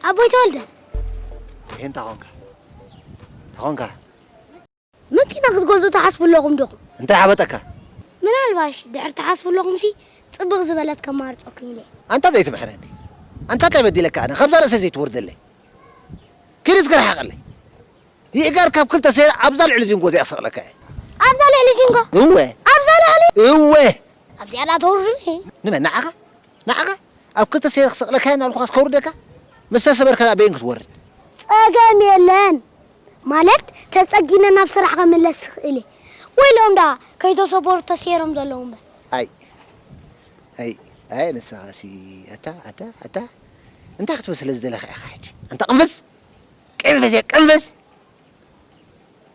ኣቦይ ተወልደ። ይሄ እንታይ ኾንካ? እንታይ ኾንካ? መኪና ክትገዝኡ ትሓስቡ ኣለኹም ዲኹም? እንታይ ሓበጠካ? ምናልባሽ ድሕር ትሓስቡ ኣለኹምሲ ጽብቕ ዝበለት ከማርጸኩም ኢለ። ኣንታ ዘይትምሕረኒ። ኣንታ እንታይ በዲለካ ኣነ? ካብዛ ርእሰይ ዘይትወርደለይ። ኪድ እስከ ርሓቐለይ። ይእጋር ካብ ክልተ ሰይረ ኣብዛ ልዕሊ ዚንጎ እዚኣ ክሰቕለካ እየ። ኣብዛ ልዕሊ ዚንጎ? እወ። ኣብዛ ልዕሊ? እወ። ኣብዚኣ ዳ ተውርድኒ? ንመን ንዓኻ? ንዓኻ? ኣብ ክልተ ሰይረ ክሰቕለካ እየ እናበልኩኻስ ከውርደካ? ምስ ተሰበርካ ዳ በየን ክትወርድ? ጸገም የለን። ማለት ተጸጊነ ናብ ስራሕ ክምለስ ይኽእል እየ። ወይ ኢሎም ዳ ከይተሰበሩ ተሰይሮም ዘለዉ እምበር። ኣይ። ኣይ። ኣይ ንስኻሲ ኣታ ኣታ ኣታ እንታይ ክትብል ስለ ዝደለኻ ኢኻ ሕጂ? ኣንታ ቅንፍዝ! ቅንፍዝ እየ ቅንፍዝ!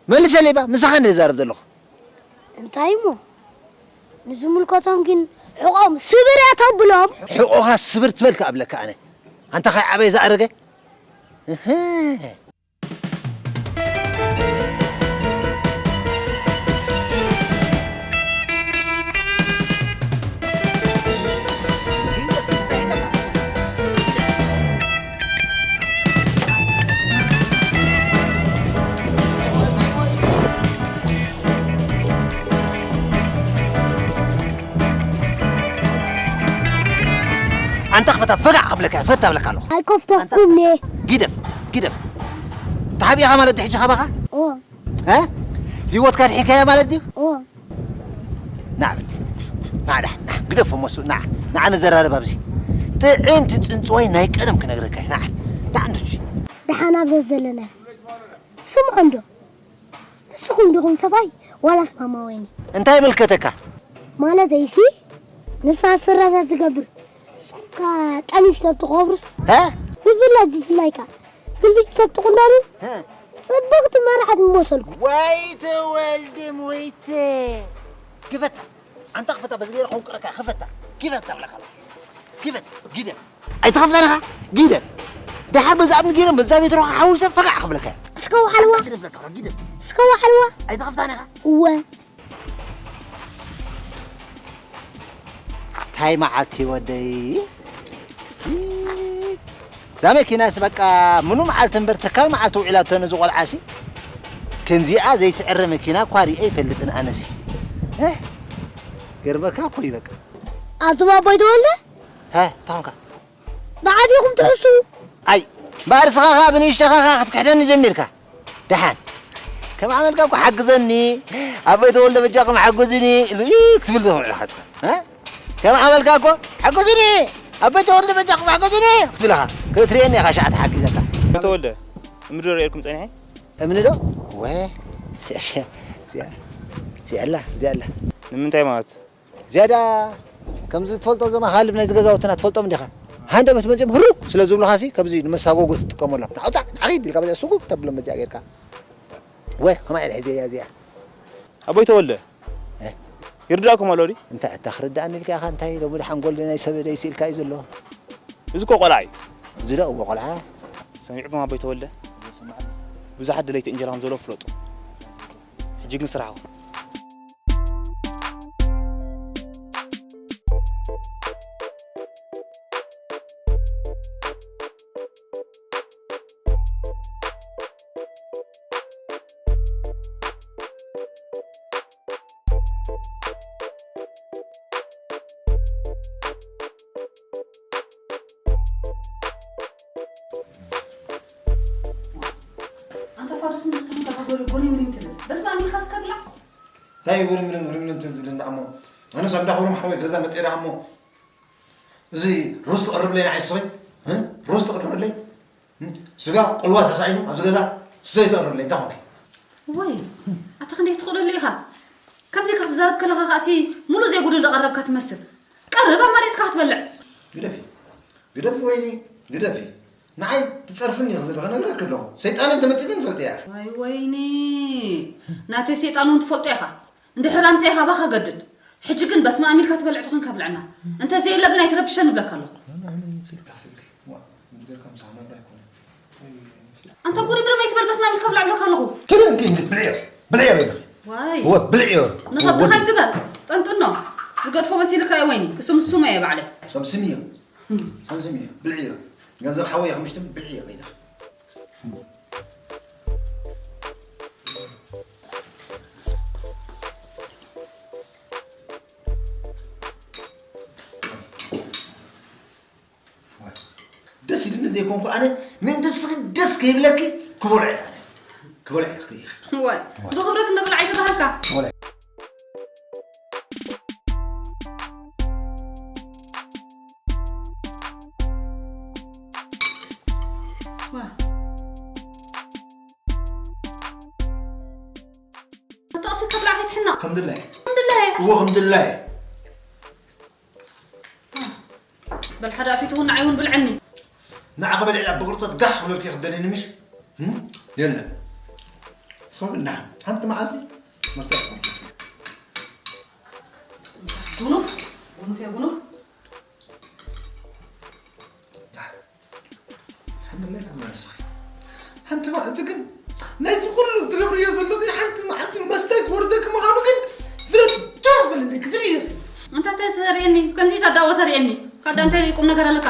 መልሰለይ እባ፣ ምሳኻ እንደ ዝዛረብ ዘለኹ። እንታይ እሞ? ንዝምልከቶም ግን ሕቖም ስብር እያ ተብሎም። ሕቖኻ ስብር ትበል ከኣ እብለካ ኣነ። ኣንታ ኻይ ዓበየ ዝኣረገ። እህ። ኣንታ ክፈታ ፈጋዕ ክብለካ እየ፣ ፈታ እብለካ ኣለኹ። ኣይከፍተኩምኒ። ጊደፍ፣ ጊደፍ። ተሓቢእኻ ማለት ድሕጂ ካባኻ? እዎ። እ? ህይወትካ ድሒንካያ ማለት ድዩ? እዎ። ና በል። ና፣ ና፣ ና፣ ግደፎ መሱ፣ ና፣ ና፣ ንዘራረብ ኣብዚ። ጥዕምቲ ጽንጽዋይ ናይ ቀደም ክነግረካ እየ፣ ና፣ ና፣ እንድጂ። ደሓን ኣብ ዘዘለናዮ። ስምዖ እንዶ። ንስኹም ዲኹም ሰብኣይ ዋላስ ማማ ወይኒ? እንታይ ይምልከተካ? ማለተይሲ፣ ንሳ ስረታት ትገብር፣ ንስኹም ከ ቀሚሽ ተትኸብሩስ? እ? ብፍላይ፣ ብፍላይ ከ ግልብጭ ተትቑነኑ፣ እ? ጽብቕቲ መርዓት ምመሰልኩ። ወይ ተወልደ ሞይተ። ክፈታ። ኣንታ ክፈታ፣ በዚ ገይረ ከውቅረካ፣ ክፈታ። ክፈታ እብለካ ኣለኹ። ክፈት፣ ግደፍ። ኣይትኸፍታን ኢኻ? ግደፍ። ደሓር በዛ እምኒ ገይረ፣ በዛ ቤት ሮኻ ሓዊሰ ፈጋዕ ክብለካ እየ። እስከ ወዓልዋ። ግደፍ እብለካ ኣለኹ፣ ግደፍ። እስከ ወዓልዋ። ኣይትኸፍታን ኢኻ? እወ። ታይ መዓልቲ ወደይ? እዛ መኪናስ በቃ ምኑ መዓልቲ እምበር ተካል መዓልቲ ውዒላቶ ነዚ ቆልዓሲ። ከምዚኣ ዘይትዕረ መኪና እኳ ሪኤ ይፈልጥን ኣነሲ። እህ፣ ገርመካ እኮ እዩ በቃ። ኣቱም ኣቦይ ተወልደ? ሃ፣ እንታይ ኾንካ? ብዓቢኹም ትሕሱ። ኣይ፣ እምበኣር ስኻ ኸኣ ብንእሽተኻ ኸኣ ክትክሕደኒ ጀሚርካ። ደሓን። ከም ዓመልካ እኮ ሓግዘኒ፣ ኣቦይ ተወልደ በጃኹም ሓግዙኒ ኢሉ ክትብል ትውዕል ኢኻ ስኻ። እ? ከም ዓመልካ እኮ ሓግዙኒ፣ ኣቦይ ተወልደ በጃኹም ሓግዙኒ ክትብል ኢኻ። ክትርእየኒ ኢኻ ሸዓ ተሓጊዘካ። ኣቦይ ተወልደ፣ እምኒ ዶ ርእየልኩም ጸኒሐ? እምኒ ዶ? ወ-፣ እዚኣ፣ እዚኣ ኣላ፣ እዚኣ ኣላ። ንምንታይ ማለት? ዝያዳ ከምዚ ትፈልጦ ዘማ ሃልብ ናይዚ ገዛውትና ትፈልጦም እንዲኻ? ሃንደበት መጺኦም ህሩግ ስለ ዝብሉኻሲ ከምዚ ንመሳጎጎ ትጥቀመሎም። ንዓውጻ፣ ንዓኺድ ኢልካ በዚኣ ስጉግ ተብሎም በዚኣ ጌርካ። ወ፣ ከማይ ኢለ ሒዘያ እዚኣ። ኣቦይ ተወልደ፣ እ? ይርዳእኩም ኣሎ ድዩ? እንታይ ኣታ ክርዳእኒ ኢልካ ኢኻ? እንታይ ሎሚ ደሓን ጎል ናይ ሰብ ደይሲ ኢልካ እዩ ዘሎ። እዚ እኮ ቆልዓ እዩ። እዚ ዶ እዎ ቆልዓ? ሰሚዕኩም ኣቦይ ተወልደ? ብዙሓት ደለይቲ እንጀራ ከም ዘለዉ ፍለጡ። ሕጂ ግን ስራሕኩም። ኣንታ ፋዱስ፣ ንክትም ተባበሩ፣ ጎሪምሪም ትብል። በስመ ኣብ ኢልካ እስከ ብላዕ። እንታይ ጎሪምሪም፣ ጎሪምሪም ትብል ዝብል እንዳ እሞ? ኣነስ ኣብ እንዳ ክብሮም ሓወይ ገዛ መጺኤ ደኣ እሞ፣ እዚ ሩዝ ትቕርብለይ ንዓይ ስኺ? እ? ሩዝ ትቕርብለይ? እ? ስጋ ቁልዋ ተሳኢኑ ኣብዚ ገዛ ዘይትቕርብለይ እንታይ ኾንኪ? ወይ፣ ኣታ ክንደይ ትኽእለሉ ኢኻ? ከምዚ ክትዛረብ ከለኻ ከኣሲ፣ ሙሉእ ዘይጉድል ዘቐረብካ ትመስል። ቀርብ ኣማሪጽካ ክትበልዕ። ግደፊ። ግደፊ ወይኒ፣ ግደፊ። ንዓይ ትጸርፍኒ ኢኺ ዘለኺ፣ ነግረኪ ኣለኹ። ሰይጣን እንተመጺኡ ግን ንፈልጥ እያ። ዋይ ወይኒ፣ ናተይ ሰይጣን እውን ትፈልጦ ኢኻ። እንድሕር ኣምጺኤ ካባኻ ገድል። ሕጂ ግን በስመ ኣብ ኢልካ ትበልዕ ተኾይንካ ብልዐና። እንተዘየለ ግን ኣይትረብሸኒ እብለካ ኣለኹ። ኣነ፣ ኣነ፣ ስልካ፣ ስልኪ። ዋ፣ እንድገርካ ምሳኻ ናብራ ኣይኮነን። ኣይ፣ ኣንታ ጉሪምሪም ኣይትበል፣ በስመ ኣብ ኢልካ ብላዕ እብለካ ኣለኹ። ትርኢ እንኪ፣ እንኪ፣ ብልዕዮ፣ ብልዕዮ በይንኺ። ዋይ። እወ፣ ብልዕዮ። ንኸብድኻ እወ። ኣይትበል፣ ጠንጥኖ። ዝገድፎ መሲልካ እየ ወይኒ፣ ክስምስሞ እየ ባዕለይ። ሰምስምዮ። እም። ሰምስምዮ፣ ብልዕዮ። ገንዘብ ሓወይ ኢኹም ምሽትም ብልዒ እየ ከይድኻ። ደስ ኢልኒ ዘይኮንኩ ኣነ፣ ምእንቲ ንስኺ ደስ ከይብለኪ ክበልዖ እየ ኣነ። ክበልዖ እየ ክትርኢ ኢኺ። ዋይ፣ ዋይ። ብኽብረት እንዶ ብልዓ ኣይተባህልካ። ክበልዖ እየ። ዋ። ኣታ ቀስ ኢልካ ብላዕ ከይትሕነቕ። ከም ድላየ። ከም ድላየ። እወ፣ ከም ድላየ። በል ሓደ ኣፊት እውን ንዓይ እውን ብልዐኒ። ንዓኺ በሊዕላ ብቕርጸት ጋሕ ክብለልኪ ክትደልይኒ ምሽ? ህም? የለን። ሰው ግን ንዓይ ሓንቲ መዓልቲ መስተ ክኾንኩ። ጉኑፍ፣ ጉኑፍ እየ ጉኑፍ። ሓመለይ ክመርስኺ። ሓንቲ መዓልቲ ግን ናይዚ ኩሉ ትገብርዮ ዘለኺ ሓንቲ መዓልቲ መስተ ክወርደኪ ምዃኑ ግን ፍለጥ። ደው በልኒ፣ ክትርኢ ኢኺ። እንታይ ተርእየኒ? ከምዚ ታዳወ ተርእየኒ። ካዳ እንታይ ቁም ነገር ኣለካ?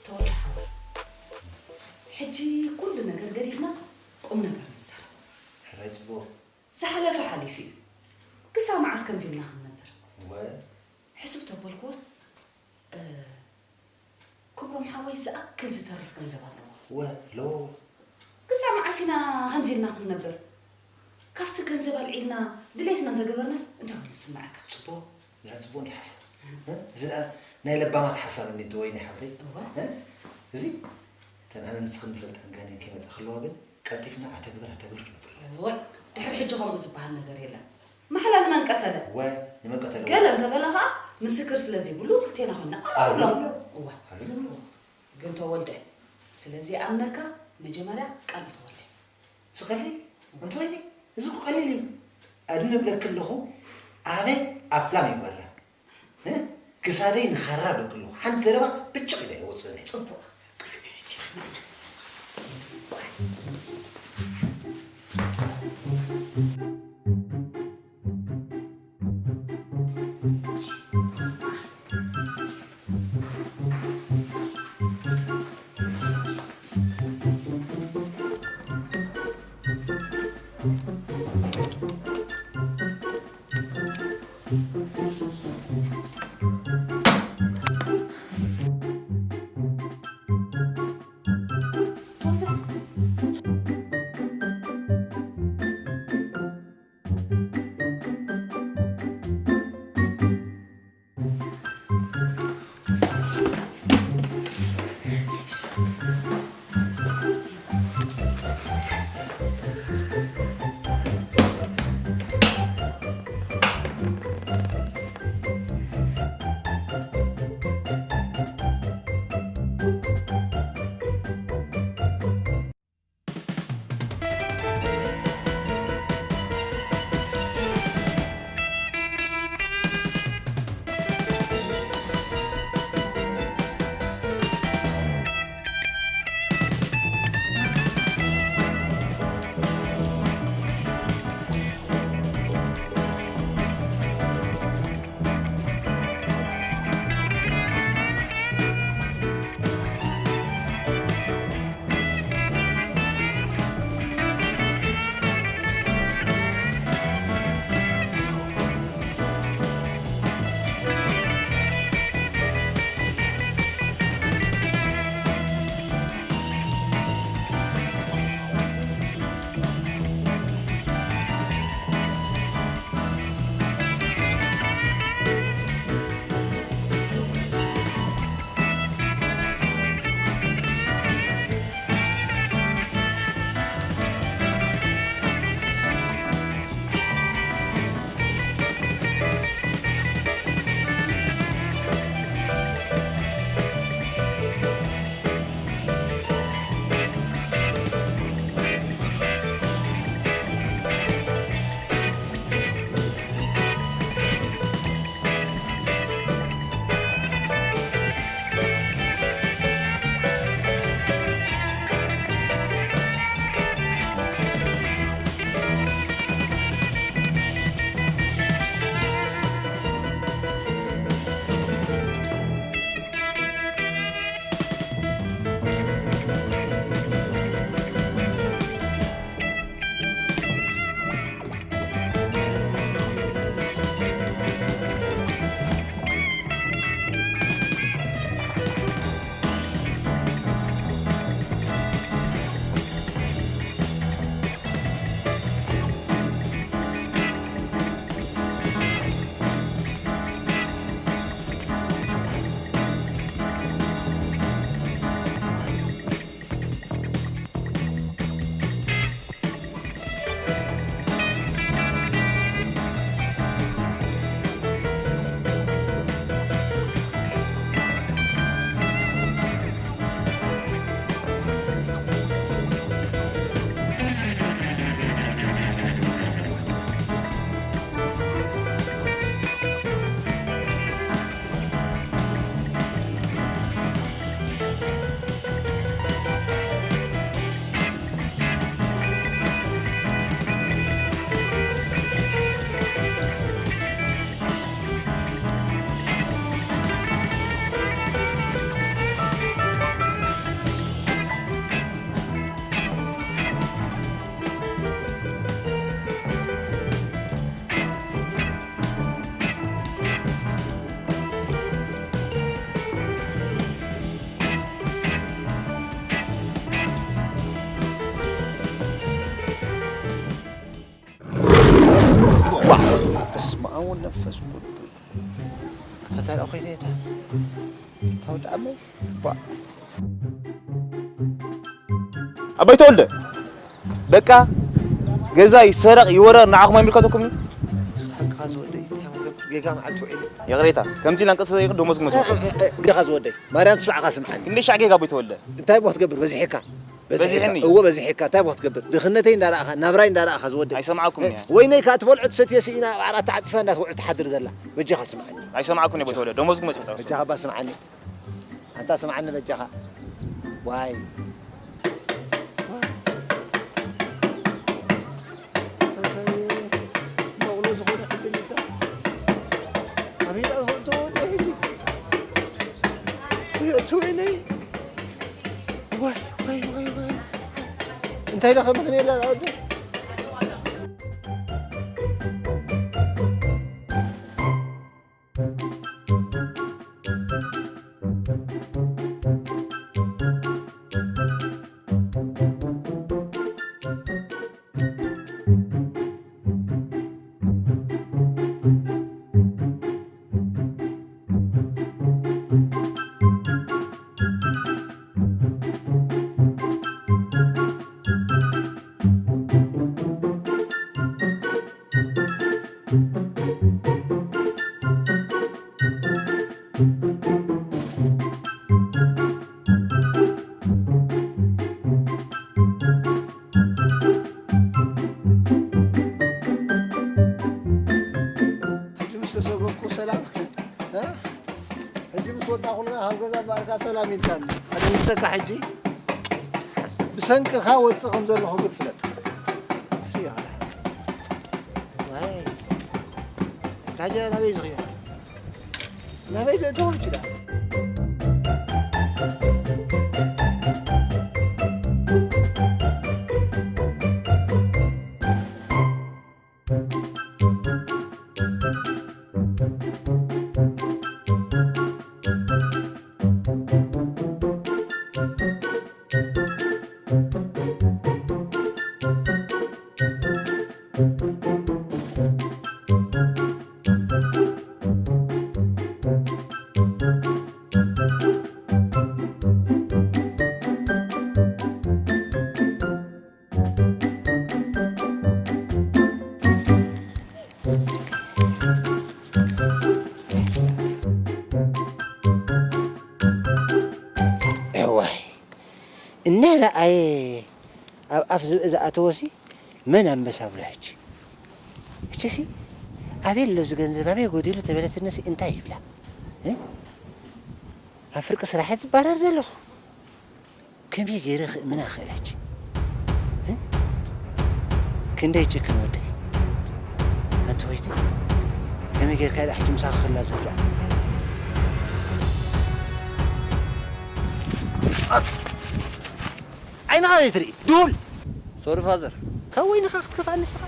ተወልደ ሓወይ፣ ሕጂ ኩሉ ነገር ገዲፍና ቁም ነገር ንዛረብ። ሕራይ ጽቡቕ። ዝሓለፈ ሓሊፉ እዩ። ክሳብ መዓስ ከምዚ ኢልና ክንነብር? እወ። ሕስብ ተበልክዎስ፣ እ፣ ክብሮም ሓወይ ዝኣክል ዝተርፍ ገንዘብ ኣለዎ። እወ፣ ኣለዎ። ክሳብ መዓስ ኢና ከምዚ ኢልና ክንነብር? ካብቲ ገንዘብ ኣልዒልና ድሌትና እንተገበርናስ እንታይ ኮይኑ ዝስምዓካ? ጽቡቕ፣ እዛ ጽቡቕ እንዲ ሓሳብ። እ? እዚ ደኣ ናይ ለባማት ሓሳብ እንዲ እንተ ወይኒ ሓብተይ። እወ። እ? እዚ እተን ኣነ ንስኽን ንፈልጠን ጋኔን ከይመጻ ከለዋ ግን ቀልጢፍና ኣተግብር ኣተግብር ክንብል ኣለና። እወ፣ ድሕሪ ሕጂ ከምኡ ዝበሃል ነገር የለን። ማሕላ ንመን ቀተለ? እወ፣ ንመን ቀተለ? ገለ እንተበለ ኸኣ ምስክር ስለ ዘይብሉ ክልቴና ኮይንና ኣሉ ኣሎ። ንብሎ። እወ። ኣሉ ንብሎ። ግን ተወልደ፣ ስለ ዘይኣምነካ መጀመርያ ቃል እዩ ተወልደ። እዚ ቀሊል? ኣንቲ ወይኒ፣ እዚ እኮ ቀሊል እዩ። ኣድሚ እብለኪ ኣለኹ፣ ኣነ ኣፍላም ይበራ። እ? ክሳደይ ንኻራ እብለኪ ኣለኹ። ሓንቲ ዘረባ ብጭቕ ኢለ የውፅእኒ። ጽቡቕ። ታታሪ ኮይነ እታ ታውጣመ ባ ኣባይ ተወልደ፣ በቃ ገዛ ይሰረቕ ይወረር ንዓኹም ኣይምልከተኩም እዩ። ሓቅኻ ዝወደይ፣ ጌጋ መዓልቲ ውዒለ። ይቕሬታ፣ ከምዚ ኢላ እንቅስቃሴ ይቕር ደሞዝ ክመጽእ። ጌጋ ዝወደይ፣ ማርያም ስማዕኻ ስምዓኒ። ክንደይ ሻዕ ጌጋ ኣቦይ ተወልደ? እንታይ እሞ ክትገብር በዚሕካ? በዚሕኒ። እዎ በዚሕካ፣ እንታይ እሞ ክትገብር? ድኽነተይ እንዳረኣኻ፣ ናብራይ እንዳረኣኻ ዝወደይ። ኣይሰምዓኩም እየ። ወይነይ ከኣ ትበልዖ ትሰትዮ ስኢና ኣብ ዓራት ተዓጺፋ እንዳትውዕል ትሓድር ዘላ። በጃኻ ስምዓኒ። ኣይሰምዓኩም እየ ኣቦይ ተወልደ፣ ደሞዝ ክመጽእ ይቕር። በጃኻ እባ ስምዓኒ። ኣንታ ስምዓኒ በጃኻ። ዋይ። በቕሎ ዝኾነ ዕድል ይታ። ኣቤት ኣንፈቶ ወደ ሕጂ። እቲ ወይነይ። ዋይ፣ ዋይ፣ ዋይ፣ ዋይ። እንታይ ደኸ ምኽንየላ ወደ? ሕጂ ምስ ተሰጎግኩ ሰላም፣ እ? ሕጂ ምስ ወጻኹልና ካብ ገዛ ባርካ ሰላም ኢልካኒ። ኣደንግጸካ ሕጂ ብሰንክኻ ወጽእ ከም ዘለኹ ግን ፍለጥ። ትሪኦ ኣለኻ። ዋይ፣ ታዲያ ናበይ ዝኽዮ? ናበይ ዶ እተወ ሕጂ ደኣ? እዋይ፣ እናረኣየ ኣብ ኣፍ ዝብኢ ዝኣተወሲ መን ኣንበሳ ብሎ ሕጂ? እችሲ ኣበይ ኣሎ እዚ ገንዘብ፣ ኣበይ ጎዲሉ ተበለትንሲ እንታይ ይብላ? እ? ኣብ ፍርቂ ስራሕ ዝባረር ዘለኹ። ከመይ ገይረ ክእምና ክእል ሕጂ? እ? ክንደይ ጭክን ወደይ። ኣንቲ ወይተይ፣ ከመይ ጌርካ ኢላ ሕጂ ምሳኺ ከላ ዘላ? ዓይንኻ ዘይትርኢ ድሁል። ሶሪ ፋዘር። ካብ ወይንኻ ክትከፍኣ ንስኻ።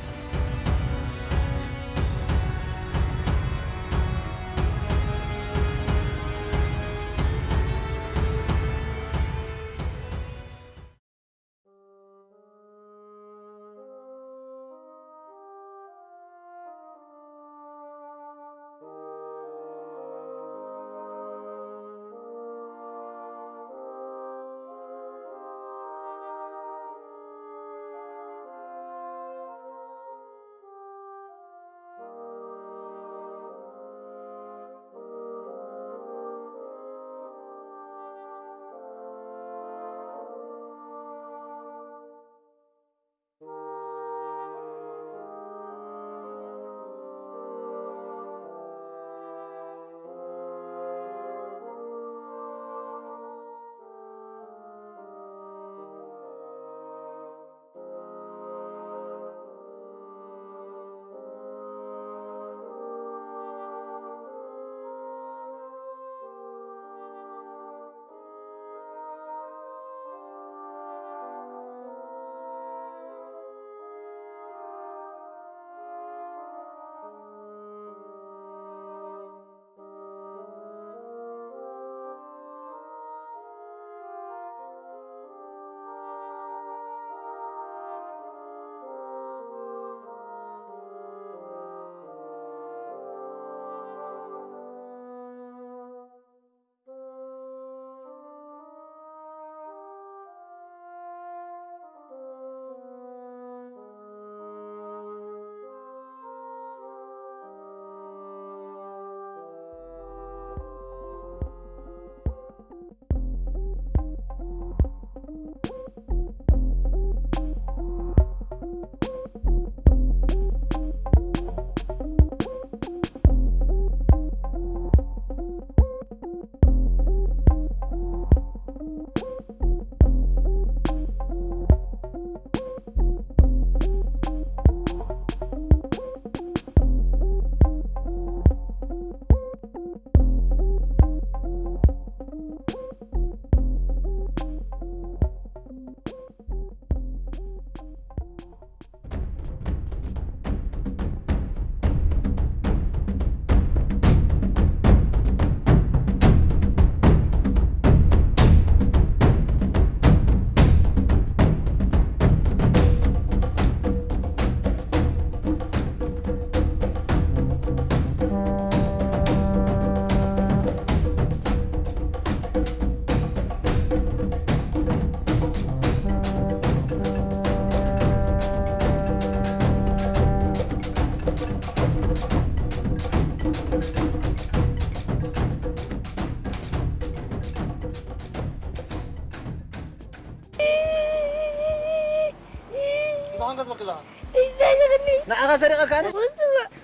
ንዓኻ ሰሪቐካ ኣነ?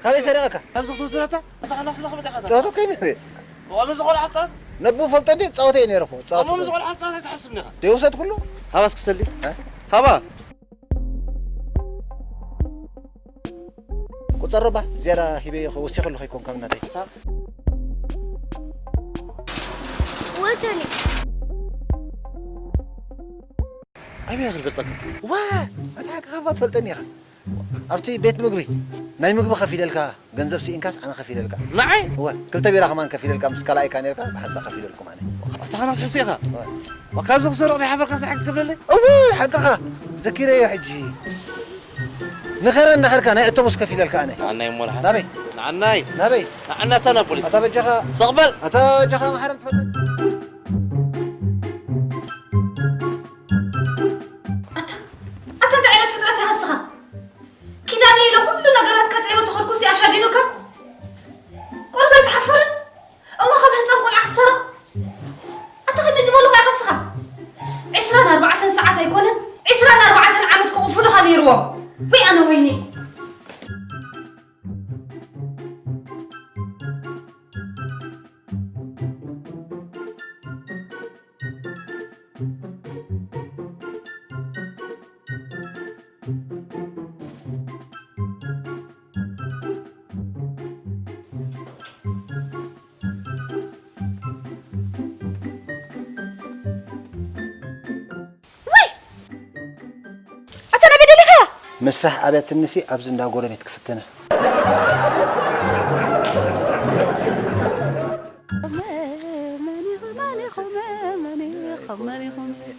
ካበይ ሰሪቐካ? ኣብዚ ክትወስደታ? እዛ ከላ ስለኹም እንታይ ኻታ? ጸወታ እኮ እዩ ነይሩ። ኣብዚ ቆልዓ ጻወት? ነቡ ፈልጦ እንዴ? ጸወታ እዩ ነይሩ እኮ። ጸወታ እሞ እኮ። እዚ ቆልዓ ጻወት ኣይትሓስብን ኢኻ። ደይ ወሰድኩሉ? ሃባ እስኪ ሰሊ። እ? ሃባ። ቁጸሮ ባ፣ ዝያዳ ሂበዮ ወሲኹ ኣለኹ ኣይኮንካን ናተይ። ወተኒ። ኣበይ እያ ክትፈልጠካ? ዋ፣ ኣታ ሓቅኻ እባ ትፈልጠኒ ኢኻ። ኣብቲ ቤት ምግቢ፣ ናይ ምግቢ ከፊለልካ፣ ገንዘብ ስኢንካስ ኣነ ከፊለልካ። ንዓይ? እወ፣ ክልተ ቢራ ከማን ከፊለልካ፣ ምስ ካልኣይካ ነርካ፣ ብሓንሳእ ከፊለልኩም ኣነ። ኣታ ኸና ትሕሱ ኢኻ? እወ። ካብዚ ክሰርቕ ናይ ሓበርካስ ንዓይ ክትከፍለለይ? እወ፣ ሓቅኻ። ዘኪረዮ ሕጂ። ንኸረ እናኸርካ ናይ ኣውቶቡስ ከፊለልካ ኣነ። ንዓናይ እሞ ደሓን። ናበይ? ንዓናይ። ናበይ? ንዓና እታ ናብ ፖሊስ። ኣታ በጃኻ። ሰቕ በል። ኣታ በጃኻ መሓረም ትፈልጥ። ኣታ፣ ኣታ እንታይ ዓይነት ፍጥረት ኢኻ ንስኻ? ኪዳነ ኢለ ኩሉ ነገራት ቀጺሩ ተኸልኩሲ ኣሻዲኑካ? ቁሩብ ኣይትሓፍርን? እሞ ካብ ህጻን ቆልዓ ክሰረቕ? ኣታ ከመይ ዝበሉኻ ኢኻ ንስኻ? ዕስራን ኣርባዕተን ሰዓት ኣይኮነን፣ ዕስራን ኣርባዕተን ዓመት ክቕፉሉኻ ነይርዎም። ወይ ኣነ ወይኒ። ወይ! ኣታ ናበይ ደሊኻያ? ምስራሕ ኣብያትንሲ ኣብዚ እንዳ ጎረቤት ክፍትነ።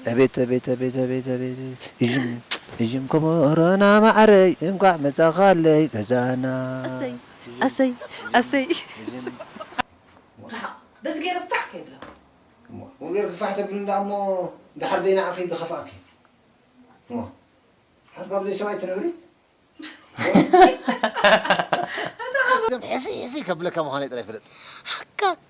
ኣቤት፣ ኣቤት፣ ኣቤት፣ ኣቤት፣ ኣቤት። እዥም፣ እዥም ኮሞሮና ማዕረይ፣ እንኳዕ መጻኻለይ ገዛና። ኣሰይ፣ ኣሰይ፣ ኣሰይ። ርሓቕ፣ በዚ ገይረ ፋሕ ከይብለካ። እሞ፣ እሞ ጌርኪ ፋሕ ተብሊ እንዳ እሞ፣ ድሓር ደይ ንዓኺ ዝኸፍኣኪ። እሞ፣ ድሓር ካብ ዘይሰብኣይ ትነብሪ? ሕሲ፣ ሕሲ ከብለካ ምዃነይ ጥራይ ፍለጥ። ሓካክ።